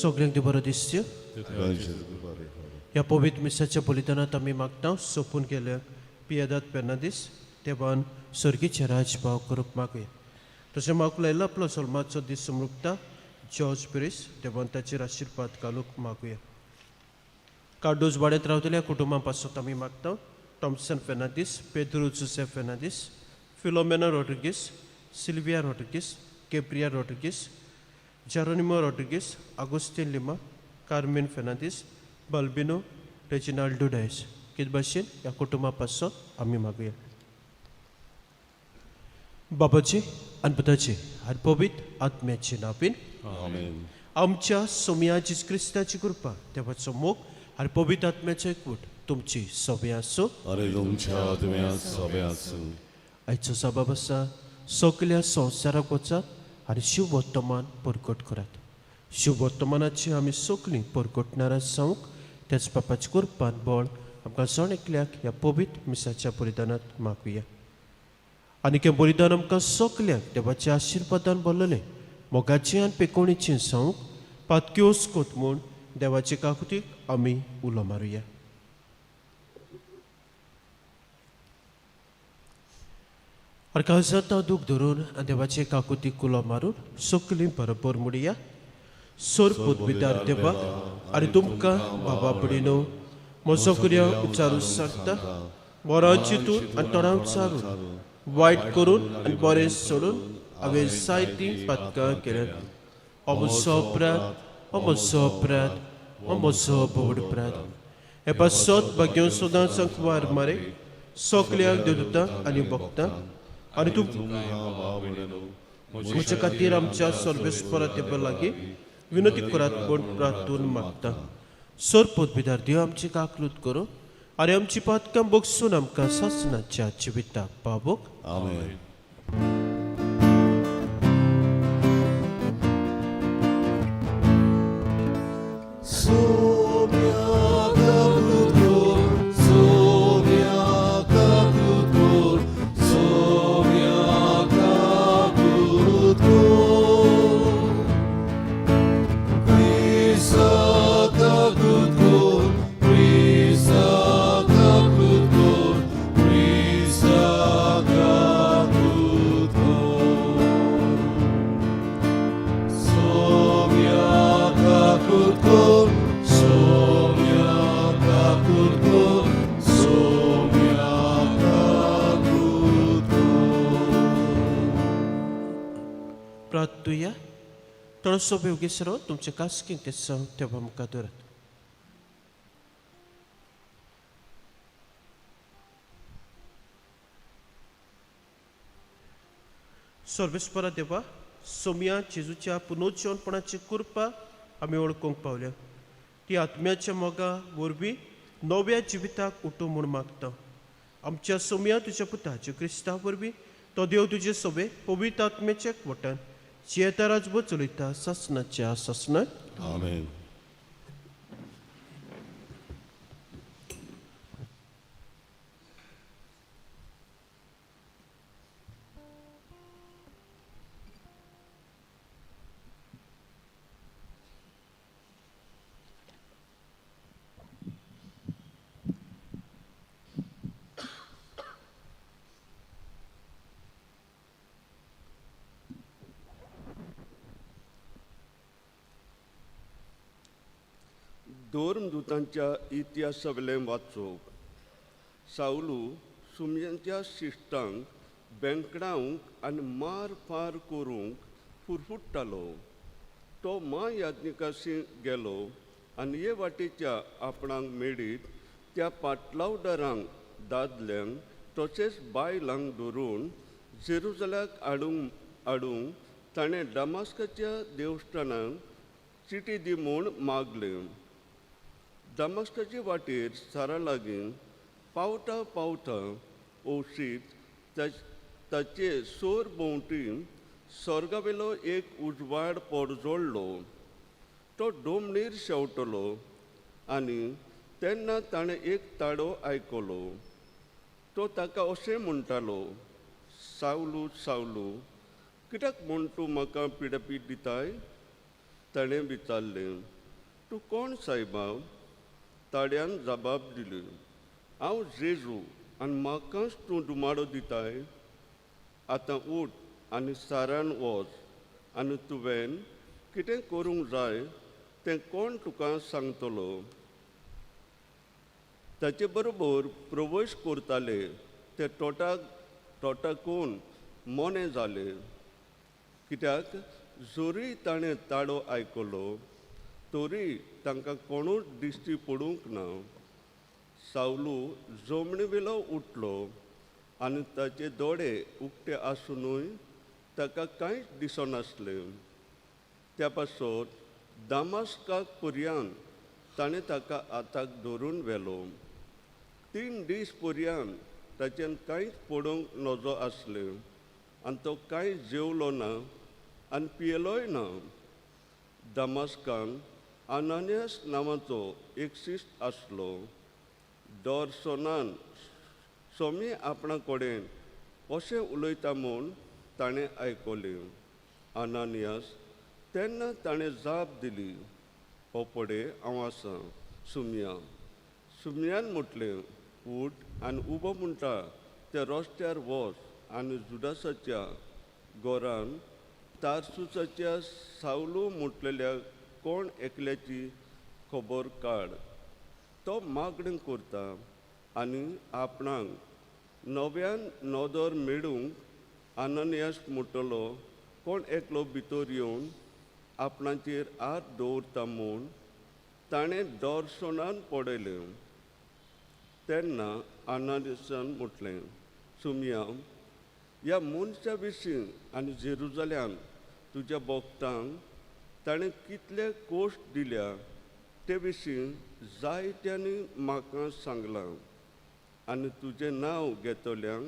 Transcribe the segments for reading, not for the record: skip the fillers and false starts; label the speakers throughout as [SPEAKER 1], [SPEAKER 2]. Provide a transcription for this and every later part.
[SPEAKER 1] सगल्यांक देव बरो दिसच्यो. ह्या पवित्र मिसाच्या बलिदानांत आमी मागता सोंपून गेल्या पियेदाद फेर्नांदीस देवान सर्गीचें राजभाव करूंक मागया. तशें म्हाका लायलो आपलो सलमाचो दीस समृपता जॉर्ज पिरीस देवान ताचेर आशिर्वाद घालूंक मागुया. कार्डोज वाड्यांत रावतल्या कुटुंबां पासत आमी मागता Thompson Fernandes, Pedro Joseph Fernandes, Philomena Rodrigues, Sylvia Rodrigues, Capria Rodrigues, Jeronimo Rodrigues, Agostin Lima, Carmen Fernandes, Balbino Reginaldo Dias. कित भाशेन ह्या कुटुंबा पासत आमी मागुया. बाबाचे आनी पुताचे आनी पवित्र आत्म्याचे नांवान
[SPEAKER 2] आमेन.
[SPEAKER 1] आमच्या सोमया जेजू क्रिस्ताची कृपा, देवाचो मोग आनी पवित्र आत्म्याचो एकवट तुमची सगळें आसूं.
[SPEAKER 2] आनी तुमच्या आत्म्यात सगळें आसूं.
[SPEAKER 1] आयचो सबाब आसा सगल्या संवसाराक वचात आनी शिववर्तमान परगट करात. शिववर्तमानाची आमी सगळीं परगटणारां जावंक त्याच बापाच्या कृपान बळ आमकां जण एकल्याक ह्या पवित्र मिसाच्या बलिदानांत मागुया. आनी हें बलिदान आमकां सगल्यांक देवाच्या आशिर्वादान भरलेलें मोगाचें आनी पेकोणीचें जावंक पातक्योस कोत म्हूण देवाचे काकुतीक आमी उलो मारुया. आनी काळजांत दूख धरून आनी देवाचे काकुतीक उलो मारून सगलीं बरोबर म्हणया. सोर पुत देवा आनी तुमकां बाबा पडिनो म्हजो कुर्या उच्चारून सांगता बरो चिंतून आनी तोंडा उच्चारून वायट करून आनी बरें सोडून हांवें जायतीं पातकां केल्यात. हो म्हजो अपराध, हो म्हजो अपराध, हो म्हजो भोवड अपराध. हे पासत भाग्य सदांच संकवार मारे सगल्यांक देवता आनी भक्तां आनी तूं म्हज्या खातीर आमच्या सर्वेस्परा देवा लागीं विनंती करात म्हूण प्रार्थून मागता. सर पदवीदार देव आमची काकलूत करूं आनी आमची पातकां बगसून आमकां सासणाच्या जिविताक पावोक.
[SPEAKER 2] आमेन.
[SPEAKER 1] प्रार्थुया. थोडोसो बेवगेसरो तुमचे कास्कीन ते सांग तेव्हा मुखार दवरात. सर्वेस्परा देवा, सोमया जेजूच्या पुनोज्जीवनपणाची कृपा आमी वळखूंक पावल्या. ती आत्म्याच्या मोगा वरवीं नव्या जिविताक उठूं म्हूण मागता. आमच्या सोमया तुज्या पुता जेजू क्रिस्ता वरवीं तो देव तुजे सोबे पवित्र आत्म्याच्या वटान जियेता राजभर चलयता सासणाच्या सासणाक.
[SPEAKER 2] आमेन.
[SPEAKER 3] धर्मदूतांच्या इतिहासावेलें वाचोवप. सावलू सुमयांच्या शिश्टांक बेंकडावंक आनी मार फार करूंक फुरफुट्टालो. तो म्हायाज्ञिकाशी गेलो आनी हे वाटेच्या आपणाक मेळीत त्या पाटलावदारांक दादल्यांक तशेंच बायलांक धरून जेरुजलाक हाडूंक ताणें दामास्काच्या देवस्थानाक चिटी दी म्हूण मागलें. दामास्काचे वाटेर सारा लागीं पावता पावता औशीत ताचे सोर भोंवती स्वर्गावेलो एक उजवाड पोरजोडलो. तो डोमणीर शेंवटलो आनी तेन्ना ताणें एक ताळो आयकलो. तो ताका अशें म्हणटालो, सावलू सावलू कित्याक म्हूण तूं म्हाका पिडापीड दिताय? ताणें विचारलें, तूं कोण सायबा? ताड्यान जबाब दिली, हांव जेजू आनी म्हाकाच तूं दुमाडो दिताय. आतां उठ आनी सारान वच आनी तुवें कितें करूंक जाय तें कोण तुका सांगतलो. ताचे बरोबर प्रवेश करताले ते तोटाक तोटाकून मोने जाले, कित्याक जरी ताणें ताळो आयकलो तरी तांकां कोणूच दिश्टी पडूंक ना. सावलू जमणीवेलो उठलो आनी ताचे दोळे उक्ते आसुनूय ताका कांयच दिसनासलें. त्या पासत दामास्काक पर्यान ताणें ताका हाताक धरून व्हेलो. 3 दीस पर्यान ताच्यान कांयच पडूंक नजो आसलें आनी तो कांय जेवलो ना आनी पियेलोय ना. दामास्कान अनानियास नांवाचो एक शिस्त आसलो. दर्शनान स्वामी आपणा कडेन अशें उलयता म्हूण ताणें आयकलें. अनानियास तेन्ना ताणें जाप दिली, हो पळय हांव आसा सुमया. सुमयान म्हटलें, उठ आनी उबो म्हणटा त्या रस्त्यार वच आनी जुडासाच्या गोरान तारसुसाच्या सावलू म्हटलेल्या कोण एकल्याची खबर काड. तो मागणें करता आनी आपणाक नव्यान नदर मेळूंक अनन्यास म्हणटलो कोण एकलो भितर येवन आपणाचेर हात दवरता म्हूण ताणें दर्शनान पळयलें. तेन्ना अनानियासान म्हटलें, सुमया, ह्या मनशा विशीं आनी जेरुजाल्यान तुज्या भक्तांक ताणें कितले कोश्ट दिल्या ते विशीं जायत्यांनी म्हाका सांगलां आनी तुजें नांव घेतल्यांक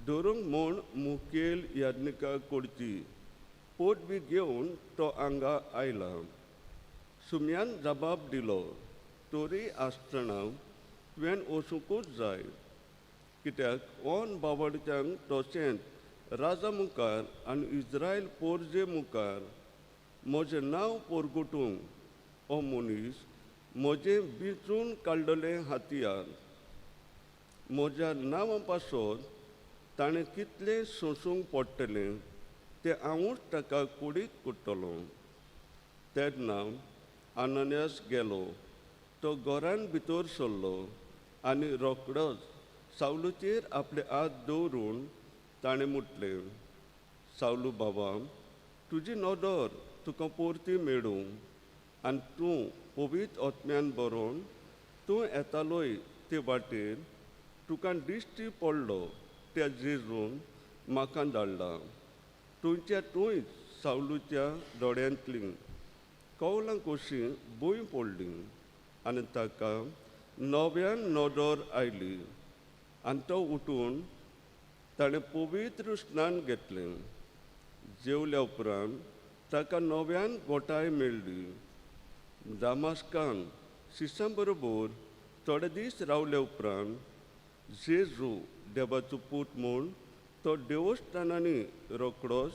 [SPEAKER 3] धरूंक म्हूण मुखेल याज्ञिका कडची पोट बी घेवन तो हांगा आयला. सुमयान जबाब दिलो, तरी आसतना तुवें वचुंकूच जाय, कित्याक ओन बावडच्यांक तशेंच राजा मुखार आनी इस्रायल पोरजे मुखार म्हजें नांव पोरगुटूंक हो मनीस म्हजें बिचून काडलेलें हातयार. म्हज्या नांवा पासत ताणें कितलें सोंसूंक पडटलें तें हांवूच ताका कुडीत करतलो. तेन्ना अनन्यास गेलो. तो घरान भितर सरलो आनी रोखडोच सावलूचेर आपले हात दवरून ताणें म्हटलें, सावलू बाबा, तुजी नदर तुका परती मेळूं आनी तूं पवित्र आत्म्यान बरोवन तूं येतालोय ते वाटेर तुका दिश्टी पडलो त्या जेजून म्हाका धाडला. तुमच्या थंयच सावलूच्या दोळ्यांतलीं कवलां कशीं भूंय पडली आनी ताका नव्यान नदर आयली आनी तो उठून ताणें पवित्र स्नान घेतलें. जेवल्या उपरांत ताका नव्यान गोठाय मेळ्ळी. दामास्कान शिसां बरोबर थोडे दीस रावल्या उपरांत जेजू देवाचो पूत म्हूण तो देवस्थानांनी रोखडोच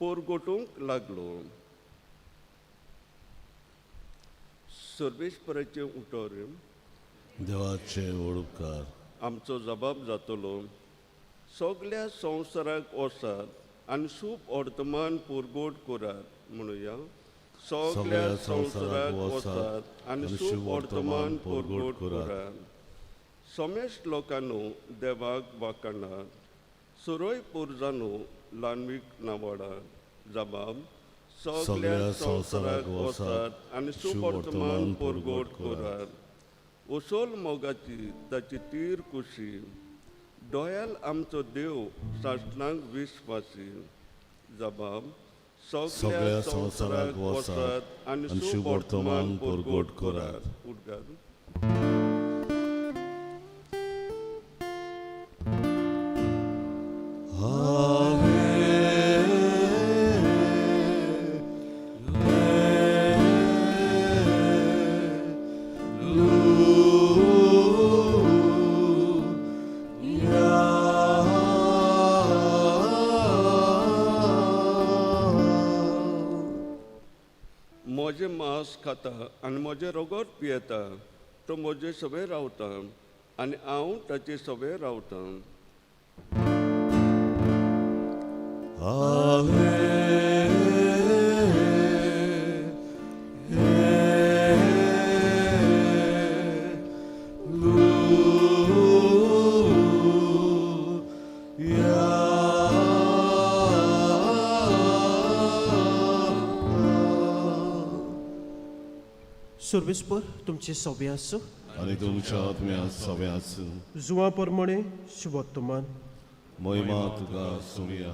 [SPEAKER 3] पोरगोटूंक लागलो. सर्वेस्पराचें उतर.
[SPEAKER 2] देवाचे उपकार.
[SPEAKER 3] आमचो जबाब जातलो. सगल्या संवसाराक वसात आनी सूप वर्तमान पुरगोट करात म्हणुया. सगल्या संवसाराक वसात आनी सूप वर्तमान पुरगोट करात. समेश लोकांनो देवाक वाकाणात, सुरय पुरजानो ल्हानवीक नावाडात. जबाब, सगल्या संवसाराक वसात आनी सूप वर्तमान पुरगोट करात. उसोल मोगाची ताची तीर कुशी, दोयाल आमचो देव सासणाक विस्वासी. जबाब, सगल्या संवसाराक वसात आनी सूप वर्तमान पुरगोट करात. उद्गार. म्हजें मांस खाता आनी म्हजें रगत पियेता तो म्हजे सवें रावता आनी हांव ताचे सवें रावतां.
[SPEAKER 1] सर्वेस्पर तुमचे सोबे आसूं
[SPEAKER 2] आनी तुमच्या आत्म्या सोबे आसूं.
[SPEAKER 1] जुवा प्रमाणे शुभोत्तमान
[SPEAKER 2] महिमा तुका सोमया.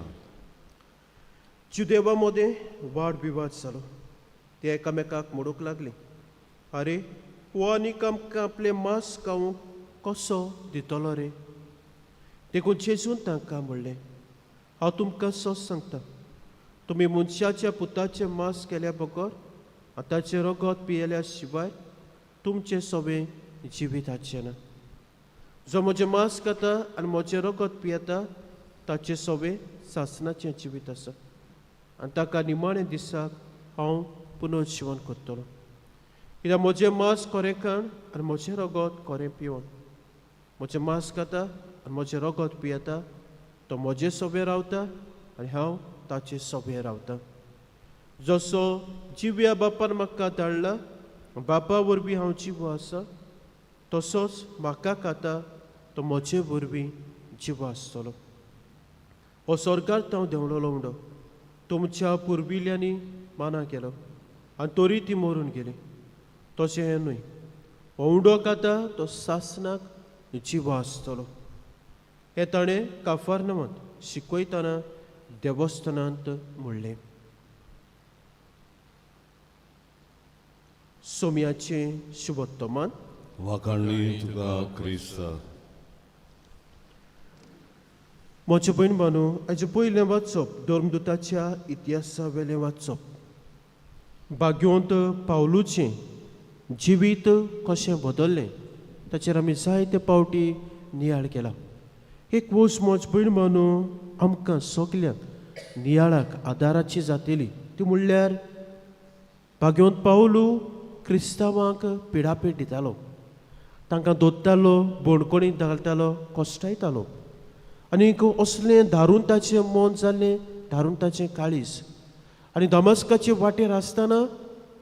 [SPEAKER 1] जुदेवा मदें वाद विवाद जालो. ते एकामेकाक म्हणूंक लागले, आरे हो आनीक आमकां आपलें मांस खावंक कसो दितलो रे? देखून जेजून तांकां म्हणलें, हांव तुमकां सत सांगता, तुमी मनशाच्या पुताचें मांस केल्या बगर आनी ताचें रगत पियेल्या शिवाय तुमचें सगळें जिवीत आसचें ना. जो म्हजें मांस खाता आनी म्हजें रगत पियेता ताचें सगळें सासणाचें जिवीत आसा आनी ताका निमाणें दिसाक हांव पुनर्जिवन करतलो. कित्याक म्हजें मांस खरें खाण आनी म्हजें रगत खरें पिवन. म्हजें मांस खाता आनी म्हजें रगत पियेता तो म्हजें सोबें रावता आनी हांव ताचे सोबें रावता. जसो जिव्या बापान म्हाका धाडला, बापा वरवीं हांव जिवो आसा, तसोच म्हाका खाता तो म्हजे वरवीं जिवो आसतलो. हो स्वर्गार हांव देंवलोलो उंडो तुमच्या पुर्विल्ल्यांनी माना केलो आनी तरी ती मरून गेली. तशें हें न्हय, हो उंडो खाता तो सासणाक जिवो आसतलो. हें ताणें काफारनवांत शिकयतना देवस्थानांत म्हणलें. सोम्याचें शुभोत्तमान.
[SPEAKER 2] वाखाणली तुका क्रिस्ता.
[SPEAKER 1] म्हजे भयण बानू, हाजे पयलें वाचप धर्मदुताच्या इतिहासा वेलें वाचप. भाग्यवंत पावलूचें जिवीत कशें बदल्लें ताचेर आमी जायते पावटी नियाळ केला. एक वस्त म्हज भयण बानू आमकां सगल्यांक नियाळाक आदाराची जातली, ती म्हणल्यार भाग्यवंत पावलू क्रिस्तांवांक पिडापीड दितालो, तांकां दोत्तालो, बणकोणीक घालतालो, कश्टायतालो. आनीक असलें धारून ताचें मन जाल्लें, धारून ताचें काळीज. आनी दमस्काचे वाटेर आसतना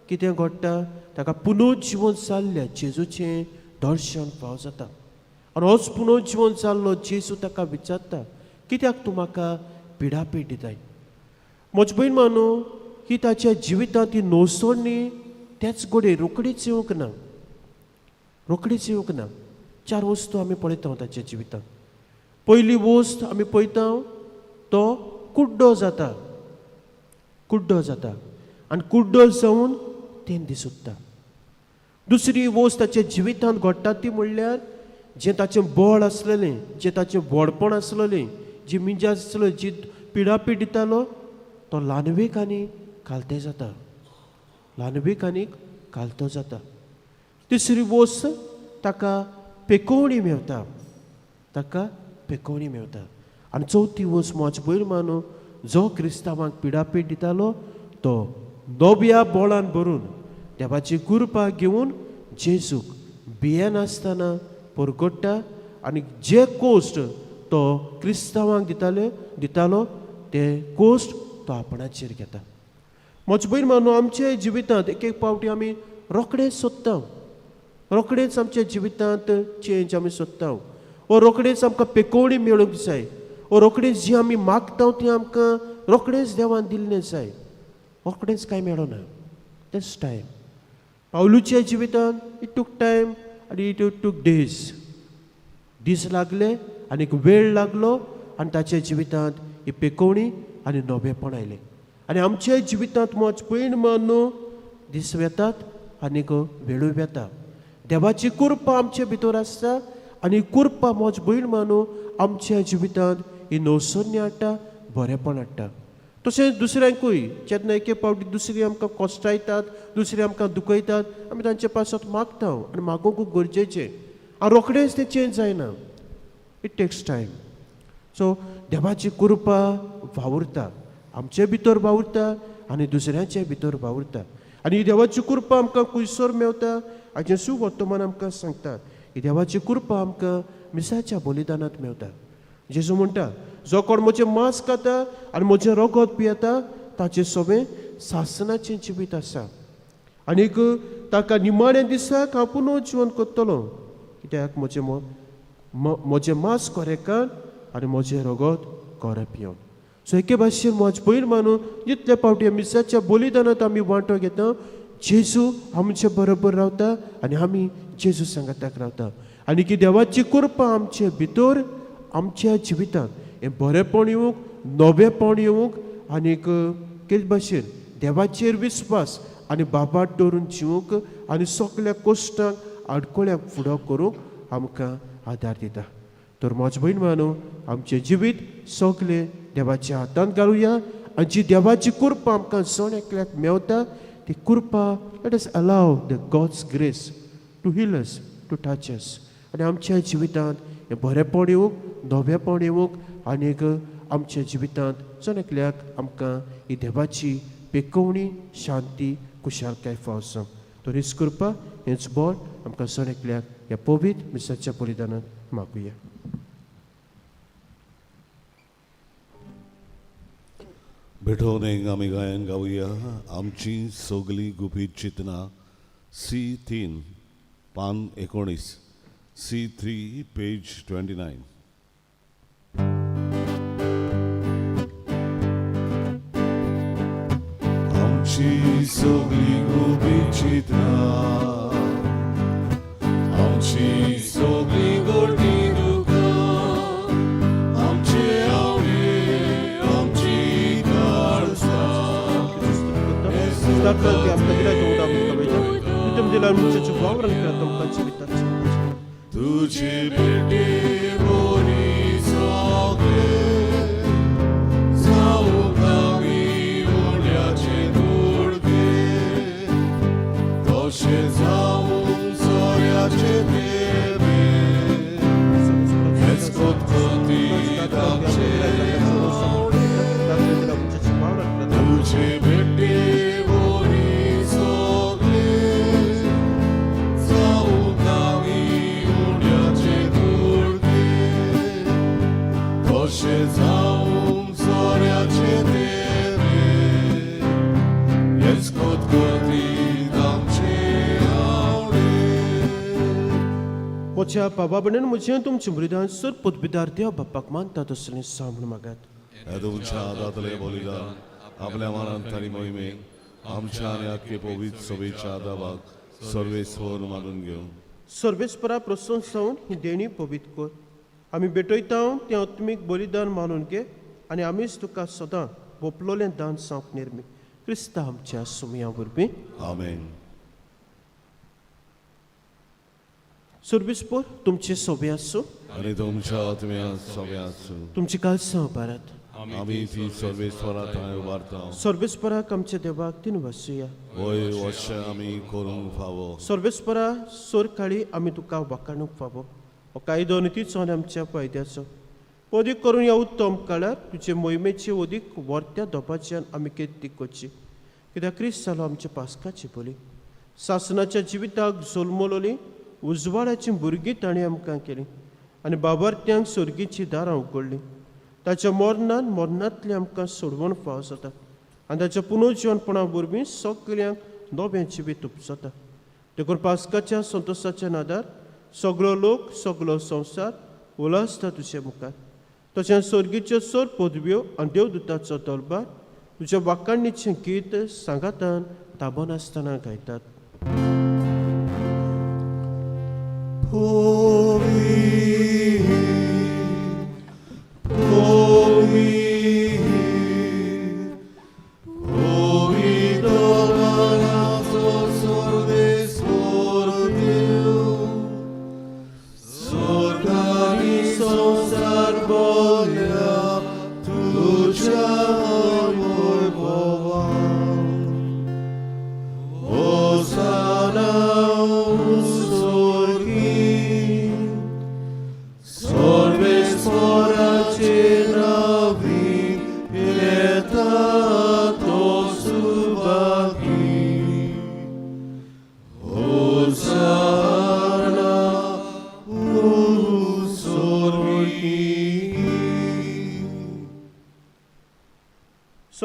[SPEAKER 1] कितें घडटा, ताका पुनर्जिवन जाल्ल्या जेजूचें दर्शन फाव जाता. आनी होच पुनर्जिवन जाल्लो जेजू ताका विचारता, कित्याक तूं म्हाका पिडापीड दिताय? म्हज भयण मानू, ही ताच्या जिवितांत ही नवसरणी त्याच घडये रोखडीच येवंक ना, रोखडीच येवंक ना. चार वस्तू आमी पळयता ताच्या जिवितांत. पयली वस्त आमी पळयता तो कुड्डो जाता, कुड्डो जाता आनी कुड्डो जावन 3 दीस उरता. दुसरी वस्त ताच्या जिवितांत घडटा ती म्हणल्यार जें ताचें बळ आसलेलें, जें ताचें व्हडपण आसलेलें, जी मिजास आसलो, जी पिडापीड दितालो, तो ल्हानवीक आनी खालते जाता, ल्हानवीक आनी खालतो जाता. तिसरी वस्त ताका पेकोवणी मेवता, ताका पेकोवणी मेवता. आनी चवथी वस्त म्हज भयण मानू, जो क्रिस्तांवांक पिडापीड दितालो तो नव्या बोळान भरून देवाची कृपा घेवन जेजूक भियेनासतना परगट्टा आनी जे कोश्ट तो क्रिस्तांवांक दितालो ते कोश्ट तो आपणाचेर घेता. म्हज भयण मानू, आमच्या जिवितांत एक एक पावटी आमी रोखडेच सोदता, रोखडेच आमच्या जिवितांत चेंज आमी सोदता, वो रोखडेच आमकां पेकोवणी मेळूंक जाय, वो रोखडेच जी आमी मागता ती आमकां रोखडेच देवान दिल्लें जाय. रोखडेच कांय मेळना, that's time. पावलूच्या जिवितांत it टूक टायम आनी it टूक डेज, दीस लागले आनी एक वेळ लागलो आनी ताच्या जिवितांत ही पेकोवणी आनी नवेपण आयलें. आनी आमच्या जिवितांत म्हज भयण मानू दीस वेतात आनीक वेळूय वेता. देवाची कृपा आमचे भितर आसता आनी कृपा म्हज भयण मानू आमच्या जिवितांत ही नवसरणी हाडटा, बरेंपण हाडटा. तशेंच दुसऱ्यांकूय जेन्ना एके पावटी दुसरी आमकां कोश्टायतात, दुसरी आमकां दुखयतात, आमी तांचे पासत मागता आनी मागोवंक गरजेचें. आनी रोखडेंच तें चेंज जायना, it takes time. सो देवाची कृपा वावुरता, आमचे भितर वावुरता आनी दुसऱ्यांचे भितर वावुरता. आनी ही देवाची कृपा आमकां खुयसर मेवता हाचें सुवर्तमान आमकां सांगता. ही देवाची कृपा आमकां मिसाच्या बलिदानांत मेवता. जेजू म्हणटा, जो कोण म्हजें मांस खाता आनी म्हजें रगत पियेता ताचें सोबें सासनाचें जिवीत आसा आनीक ताका निमाण्या दिसाक हांव पुनर्जिवन करतलो, कित्याक म्हजें म्हजें मांस कोरेकान आनी म्हजें रगत कोरे पिवन. सो एके भाशेन म्हज पयर मानून जितले फावटी मिसाच्या बलिदानांत आमी वांटो घेता, जेजू आमचे बरोबर रावता आनी आमी जेजू सांगाताक रावता. आनी की देवाची कृपा आमचे भितर आमच्या जिवितांत हें बरेंपण येवंक, नवेंपण येवंक आनीक केले भाशेन देवाचेर विस्वास आनी बाबाट दवरून जिवंक आनी सगल्या कश्टांक आडकोळ्यांक फुडो करूंक आमकां आदार दिता. तर म्हज भयण मानू आमचें जिवीत सगलें देवाच्या हातांत घालुया आनी जी देवाची कृपा आमकां जण एकल्याक मेवता ती कृपा, let us allow the God's grace to heal us, to touch us आनी आमच्या जिवितांत हें बरेंपण येवंक, नवेंपण येवंक आनीक आमच्या जिवितांत जण एकल्याक आमकां ही देवाची पेकोवणी, शांती, खुशालकाय फावो जावं. तर हीच कृपा, हेंच बळ आमकां जण एकल्याक ह्या पवित्र मिसाच्या बलिदानांत मागुया.
[SPEAKER 2] भेटोवणेक आमी गायन गावया आमची सगळीं गुपीत चिंतना C3 पान 19, C3 page 29. आमची सगळीं गुपीत चिंतना, आमची सगळीं गोडी दुकां, आमचे आवडे, आमची काळजां. तुझे भेटे बोरी सगळे जावंक आमी उड्याचे दुडके, तशें जावंक सोऱ्याचे तेबे, हेच कोतकोतीत आमचे आवडे. तुझे भेटे बोरी सगळे जावंक आमी उड्याचे दुडके, तशें जावंक सोऱ्याचे तेबे, हेच कोतकोतीत आमचे आवडे.
[SPEAKER 1] म्हज्या बाबा भयणीन म्हजें तुमचें मृदान सर पदवीदार देव बापाक मानता तसलें सांग म्हूण मागात.
[SPEAKER 2] हे तुमच्या हातांतलें बलिदान आपल्या मनांत आनी मोहिमेक आमच्या आनी आख्खे पवित्र सभेच्या दाबाक सर्वेस्वर मानून घेवन
[SPEAKER 1] सर्वेस्परा प्रसन्न जावन ही देणी पवित्र कर. आमी भेटयता तें आत्मीक बलिदान मानून घे आनी आमीच तुका सदां भोपलोलें दान सावंक निर्मी क्रिस्ता आमच्या सुमया वरवीं.
[SPEAKER 2] आमेन.
[SPEAKER 1] सर्वेस्पर तुमचे सोबे आसूं
[SPEAKER 2] आनी तुमच्या आत्म्या सोबे आसूं.
[SPEAKER 1] तुमची कालसां उबारात.
[SPEAKER 2] आमी ती सर्वेस्वरा थंय उबारता.
[SPEAKER 1] सर्वेस्पराक आमच्या देवाक तीन वसुया.
[SPEAKER 2] वय अशें आमी करूंक फावो.
[SPEAKER 1] सर्वेस्परा सोरकाळी आमी तुका वाखाणूंक फावो. हो कायदो आनी तीचो आनी आमच्या फायद्याचो अदीक करून ह्या उत्तम काळार तुजे मोहिमेची अदीक वर्त्या दोपाच्यान आमी केत्ती करची, कित्याक क्रिस्त जालो आमच्या पास्काची बोली. सासनाच्या जिविताक जल्मलोली उजवाडाची भुरगीं ताणें आमकां केली आनी बाबार्थ्यांक सर्गीची दारां उगडलीं. ताच्या मरणान मरणांतलें आमकां सोडवण फावो जाता आनी ताच्या पुनर्जिवनपणा वरवीं सगल्यांक नवें जिवीत उपजता. देखून पास्काच्या संतोशाच्या नादार सगलो लोक, सगलो संवसार उलासता तुजे मुखार. तशेंच सर्गीच्यो सर पदव्यो आनी देवदूताचो दरबार तुज्या वाखाणीचें गीत सांगातान ताबनासतना गायतात.
[SPEAKER 2] Hosanna, Sorgi.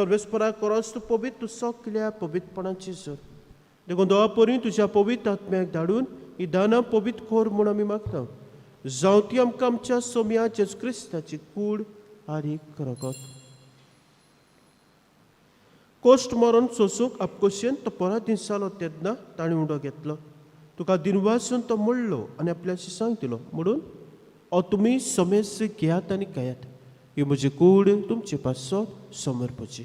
[SPEAKER 1] सर्वेस्परा कोरोस तूं पवित्र, तूं सगल्या पवित्रपणाची सर. देखून देवा परी तुज्या पवित्र आत्म्याक धाडून ही दानां पवित्र कर म्हूण आमी मागता. जावं ती आमकां आमच्या सोम्या जेजू क्रिस्ताची कूड आनी रगत. कोश्ट मरण सोसूंक आपकोशेन तो पराधीन जालो तेन्ना ताणें उडो घेतलो. तुका दिनवासून तो मोडलो आनी आपल्या शिसांक दिलो म्हणून ओ तुमी समेस घेयात आनी खायात, ही म्हजी कूड तुमचे पासत समर्पची.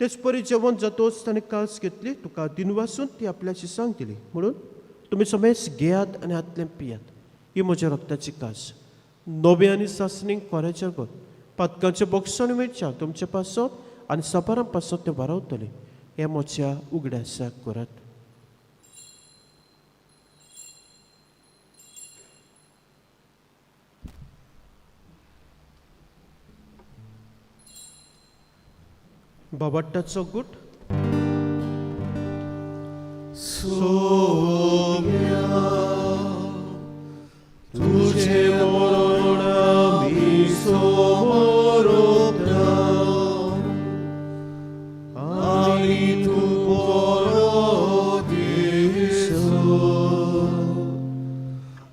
[SPEAKER 1] तेच परी जेवण जातोच ताणें कास घेतली, तुका दिनवासून ती आपल्या शिसांक दिली म्हणून तुमी समेस घेयात आनी हातलें पियात, ही म्हज्या रक्ताची कास नवे आनी सासणीक कोऱ्याच्या गत पातकांचे बोगसण मेळच्या तुमचे पासत आनी सपारां पासत तें वारावतलें. हें म्हज्या उगडासाक करात. बाबाट्टाचो गुट.
[SPEAKER 2] सोम्या तुझे मरण आमी समोरता आनी तूं परत येसो.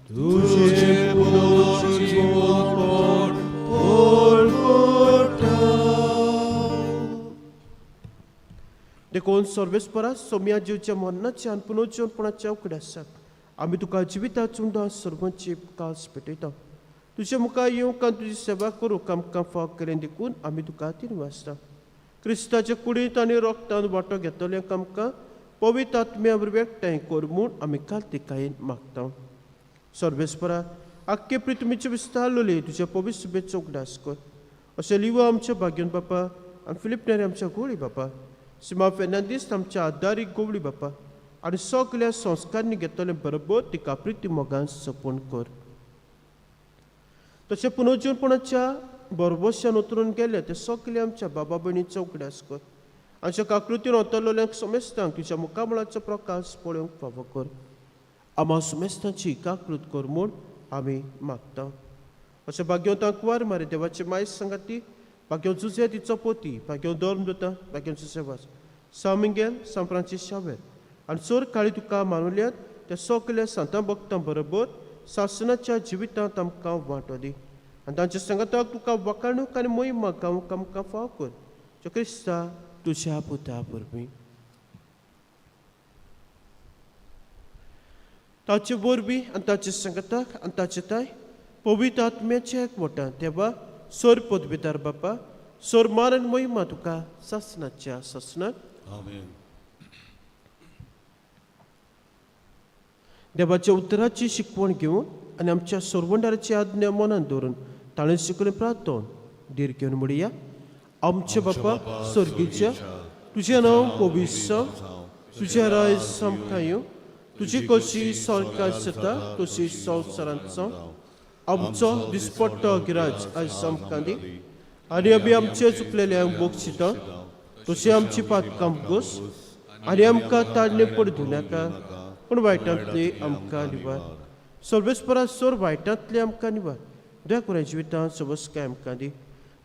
[SPEAKER 2] तुझे पुनर्जीवनपण परगटा.
[SPEAKER 1] देखून सर्वेस्परा सोम्या जिवच्या मरणाच्या आनी पुनर्जीवनपणाच्या उगडासाक आमी तुका जिविता चुंडा सर्वांची कास पेटयता. तुजे मुखार येवंक आनी तुजी सेवा करूंक आमकां फाव केलें देखून आमी तुका दिनवासता. क्रिस्ताच्या कुडींत आनी रोगतान वांटो घेतल्यांक आमकां पवित्र आत्म्या वरवीं एकठांय कर म्हूण आमी कार्तिकायेन मागता. सर्वेस्परा आख्खे पृथ्वीचे विस्तारलेले तुज्या पवित्र सुबेचो उगडास कर. अशें लिवो आमच्या भाग्यन बापा आनी फिलीप नेरी आमच्या गोळी बापा, सिमा फेर्नांदीस आमच्या आदारीक गोवळी बापा आनी सगल्या संस्कारांनी घेतले बरोबर तिका प्रिती मोगान सपून कर. तशें पुनर्जीवनपणाच्या बरबश्यान उतरून गेले ते सगळे आमच्या बाबा भयणीचो उगडास कर. आमच्या काकृतीन वतलोल्यांक समेस्तांक तुज्या मुखामळाचो प्रकाश पळोवंक फावो कर. आमा समेस्तांची काकृत कर म्हूण आमी मागता. अशें भाग्यवंतांक कुवार मारे देवाचे मायस सांगाती, भाग्यवंत जुजे तिचो पोती, भाग्यवंत धर्म दोता, भाग्यवंत सेवास सा मिंगेल सान फ्रांसीस शावेर आनी चोर काळी तुका मानुल्यात त्या सगल्या सांतां भक्तां बरोबर सासनाच्या जिवितांत आमकां वांटो दी आनी तांच्या सांगाताक तुका वकाणूक आनी मोहिमा गावंक आमकां फाव कर. जो क्रिस्ता तुज्या पुता वरवीं. ताचे वरवीं आनी ताचे सांगाताक आनी ताचे ताय पवित्र आत्म्याच्या एकवटान देवा सोर पदवीदार बापा सोर मारन मोहिमा तुका सासनाच्या सासनाक.
[SPEAKER 2] आमेन.
[SPEAKER 1] देवाच्या उतराची शिकवण घेवन आनी आमच्या सोरवंडाराची आज्ञा मनान दवरून ताणें शिकलें प्रार्थन धीर घेवन म्हणया. आमचे बापा सर्गीच्या, तुजें नांव पवित्र जावं, तुजें राज आमकां येवं, तुजी कशी सरकार जाता तशी संवसारांत जावं. आमचो दिसपट्टो गिराज आयज आमकां दी आनी आमी आमचे चुकलेल्यांक बक्षिता तशी आमची पातकां गोस आनी आमकां ताडणे पड दिवं नाका, पूण वायटांतली आमकां निवार. सर्वेस्परा सोर वायटांतली आमकां निवार. दया करून जिवितांत सबसकाय आमकां दी.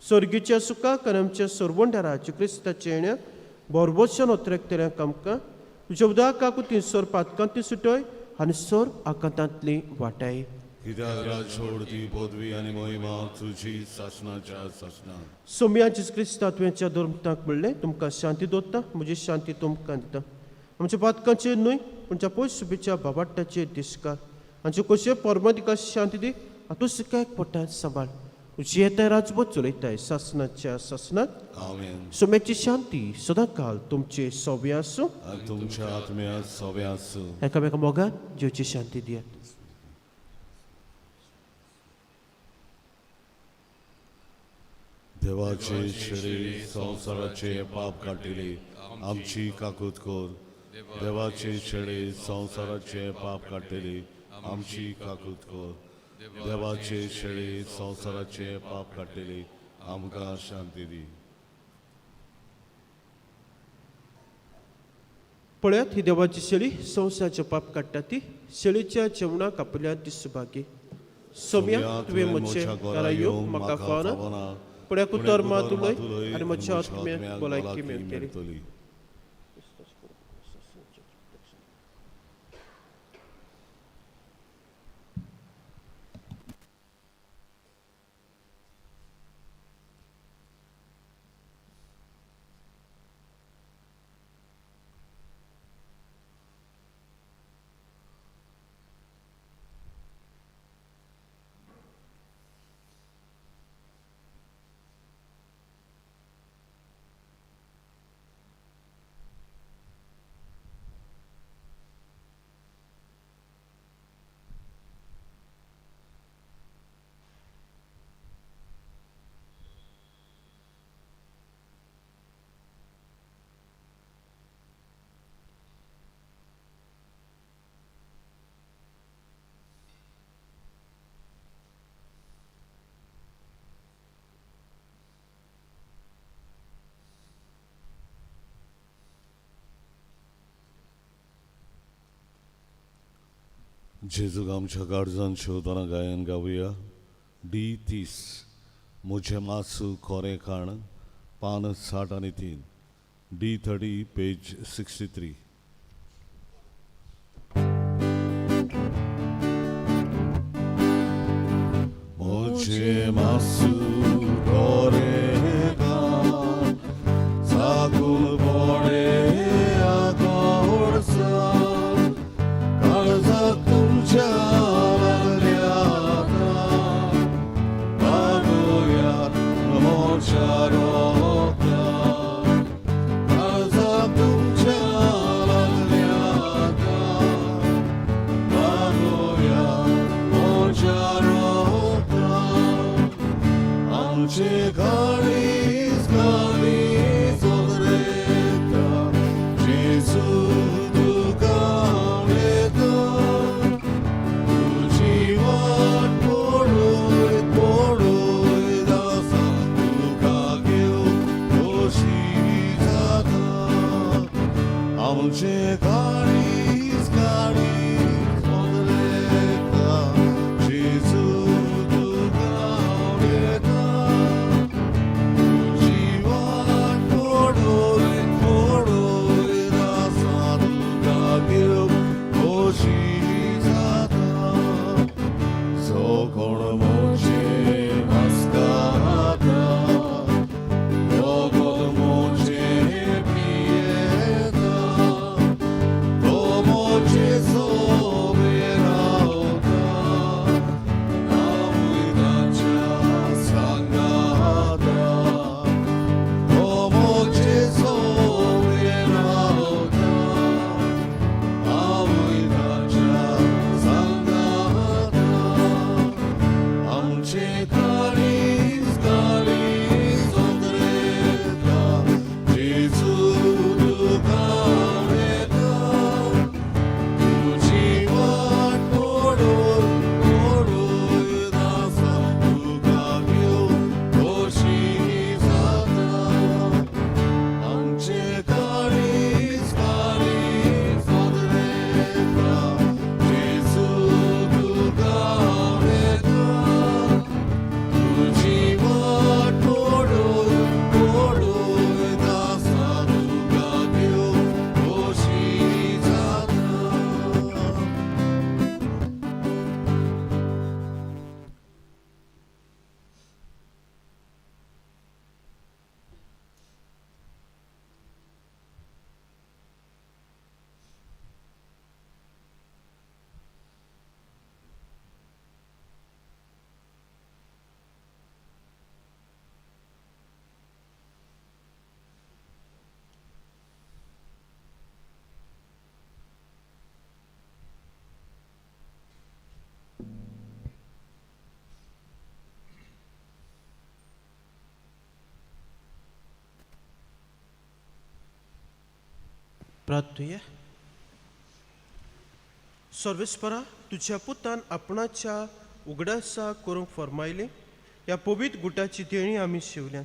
[SPEAKER 1] सर्गीच्या सुखाक आनी आमच्या सरवंडाराच्या क्रिस्ताच्या येण्याक बोरबोशान ओतरेकतल्यांक आमकां तुज्या उदकाकूती सोर पातकांतली सुटय आनी सोर आकांतांतली वाटाय.
[SPEAKER 2] कित्याक राज सोडती पदवी आनी मोहिमा तुजी सासनाच्या सासनाक.
[SPEAKER 1] सोम्या जेजू क्रिस्ता तुवेंच्या धर्मतांक म्हणलें तुमकां शांती दवरता, म्हजी शांती तुमकां दिता. आमच्या पातकांचेर न्हय पूण त्या पयस सुबेच्या बाबाट्टाचेर दिसकार आमचे कशे परमातिका शांती दी आनी तूं सगळ्याक पोटांत सांबाळ. तुजी येताय राजबोत चलयताय सासनाच्या सासनाक.
[SPEAKER 2] आमेन.
[SPEAKER 1] सोम्याची शांती सदांकाल तुमचे सोबे आसूं
[SPEAKER 2] आनी तुमच्या आत्म्या सोबे आसूं.
[SPEAKER 1] एकामेका मोगान जिवची शांती दियात.
[SPEAKER 2] देवाचे शेळी संवसाराचे पाप काडटिले आमची काकूत कर. देवाचे शेळी संवसाराचे पाप काडटिले आमची काकूत कर. देवाचे शेळी संवसाराचे पाप काडटिले आमकां शांती दी.
[SPEAKER 1] पळयात ही देवाची शेळी संवसाराचें पाप काडटा ती शेळीच्या जेवणाक आपल्या ती सुभागी. सोम्या तुवें म्हजें घरा येवंक म्हाका फावना, पूण एक उतर मात उलय आनी म्हज्या आत्म्याक भलायकी मेळटली.
[SPEAKER 2] जेजूक आमच्या काळजान शेवतना गायन गावया. डी 30 म्हजें मासू खोरें खाण, पान 63, डी 30 पेज 63. म्हजें मासू खोरें खाण साकून पडे आकोडसान काळजाक तुमच्या लागल्या बागोयात म्हज्या रोगतान काळजाक तुमच्या लागल्या बागोयात म्हज्या रोगतान आमचे काळीज काळीज उलयता जेजू तुका उलयता तुजी वाट पळय पळय आसा तुका घेवन खोशी जाता आमचे काळीज काळीज उलयता जेजू तुका उलयता तुजी वाट पळय पळय आसा तुका घेवन खोशी जाता. जो कोण म्हजें मास्काता रगत म्हजें पियेता तो म्हजे सोबे रावता हांवूय ताच्या सांगाता तो म्हजे सोबे रावता हांवूय ताच्या सांगाता आमचे काळीज काळीज उलयता जेजू तुका उलयता तुजी वाट पळय पळय आसा तुका घेवन खोशी जाता आमचे काळीज काळीज उलयता जेजू तुका उलयता तुजी वाट पळय पळय आसा तुका घेवन खोशी जाता.
[SPEAKER 1] प्रार्थुया. सर्वेस्परा, तुज्या पुतान आपणाच्या उगडासा करूंक फर्मायलें ह्या पवित्र गुटाची देणी आमी शिवल्यात,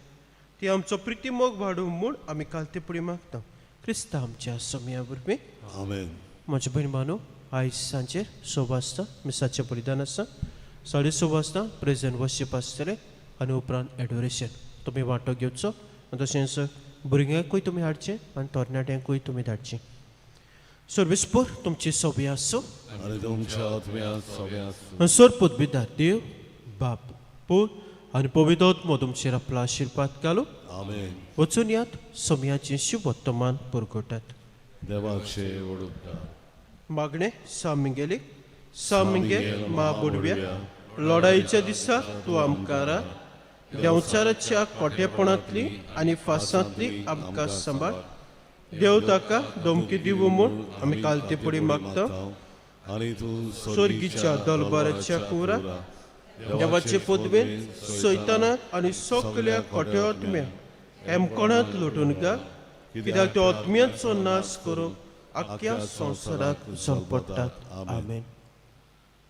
[SPEAKER 1] ती आमचो प्रितीमोग वाडूं म्हूण आमी कालते पुडी मागता. क्रिस्ता आमच्या समया वरवीं.
[SPEAKER 2] आमेन.
[SPEAKER 1] म्हजे भयण मानू, आयज सांजे 6 वाजता मिसाचें बलिदान आसा. 6:30 वाजता प्रेजंट वर्शीप आसतलें आनी उपरांत एडोरेशन. तुमी वांटो घेवचो आनी तशेंच भुरग्यांकूय तुमी हाडचें आनी तरणाट्यांकूय तुमी धाडचें. सर्वेस्पोर तुमची सोबी आसूं.
[SPEAKER 2] आनी तुमच्या आत्म्यात सोबें आसूं.
[SPEAKER 1] सर पदवीदार देव बाप, पूत आनी पवित्र आत्मो तुमचेर आपलो आशिर्वाद घालूं.
[SPEAKER 2] आमेन.
[SPEAKER 1] वचून यात, सोमयाचें शुभवर्तमान पुरगोटात.
[SPEAKER 2] देवाचे वडुपकार.
[SPEAKER 1] मागणें सामिंगेली. सामिंगे मा बुडव्या, लढाईच्या दिसा तूं आमकां राख. देंवचाराच्या कोटेपणांतली आनी फासांतली आमकां सांबाळ. देव ताका धमकी दिवं म्हूण आमी कालते फुडें मागता.
[SPEAKER 2] आनी तूं
[SPEAKER 1] स्वर्गीच्या दलबाराच्या कुवरा, देवाचे पदवेन सैतानाक आनी सगल्या खोट्या आत्म्या हेमकोणांत लोटून गा, कित्याक त्या आत्म्याचो नाश करूंक आख्ख्या संवसाराक झोलपडटात. आमेन.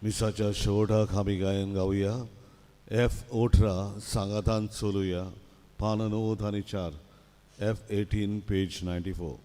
[SPEAKER 2] मिसाच्या शेवटाक आमी गायन गावया. एफ 18, सांगातान चलुया, पान 94, F 18, page 94.